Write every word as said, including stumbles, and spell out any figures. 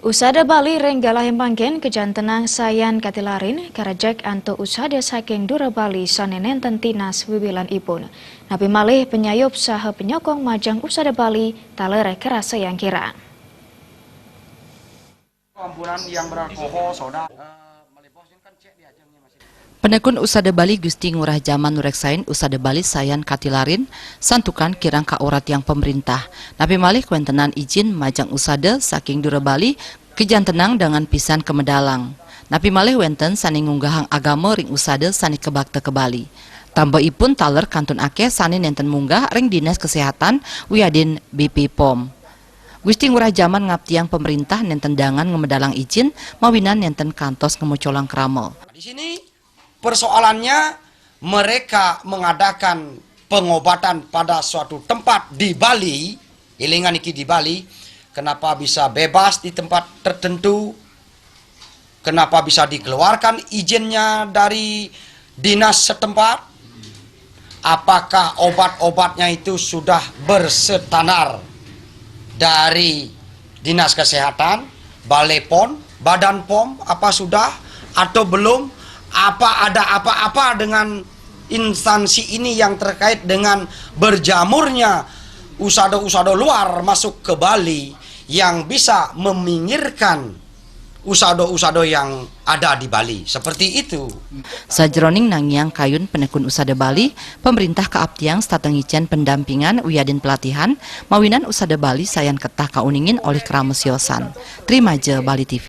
Usada Bali ring galahé mangkin kajantenang sayan katilarin, karejek antuk usada saking dura Bali sané nénten tinas wiwilanipun. Napi malih penyayup saha penyokong majeng usada Bali taler karasayang kirang. Ampunan yang beralkohol, soda. Eh, melipos ini kan cek diajengnya masih. Penekun Usada Bali Gusti Ngurah Jaman nureksain Usada Bali sayan katilarin, santukan kirang kauratiang pemerintah. Napi malih kawéntenan ijin majeng usada saking dura Bali, kajantenang dangan pisan kamedalang. Napi malih wénten sané ngunggahang agama ring usada sané kabakta ka Bali. Tambahipun taler kantun akéh sané nénten munggah ring Dinas Kesehatan wiadin B P pom. Gusti Ngurah Jaman ngaptiang pemerintah nénten dangan ngamedalang ijin mawinan nénten kantos ngamuculang krama. Di sini persoalannya mereka mengadakan pengobatan pada suatu tempat di Bali, ilingan iki di Bali, kenapa bisa bebas di tempat tertentu, kenapa bisa dikeluarkan izinnya dari dinas setempat, apakah obat-obatnya itu sudah berstandar dari Dinas Kesehatan, Balai pom, Badan pom, apa sudah atau belum, apa ada apa-apa dengan instansi ini yang terkait dengan berjamurnya usada-usada luar masuk ke Bali yang bisa meminggirkan usada-usada yang ada di Bali. Seperti itu. Sajeroning nangiang kayun penekun usada Bali, pemerintah kaaptiang setata ngicén pendampingan wiadin pelatihan, mawinan usada Bali sayan ketah kauningin olih krama siosan. Trimaja Bali T V.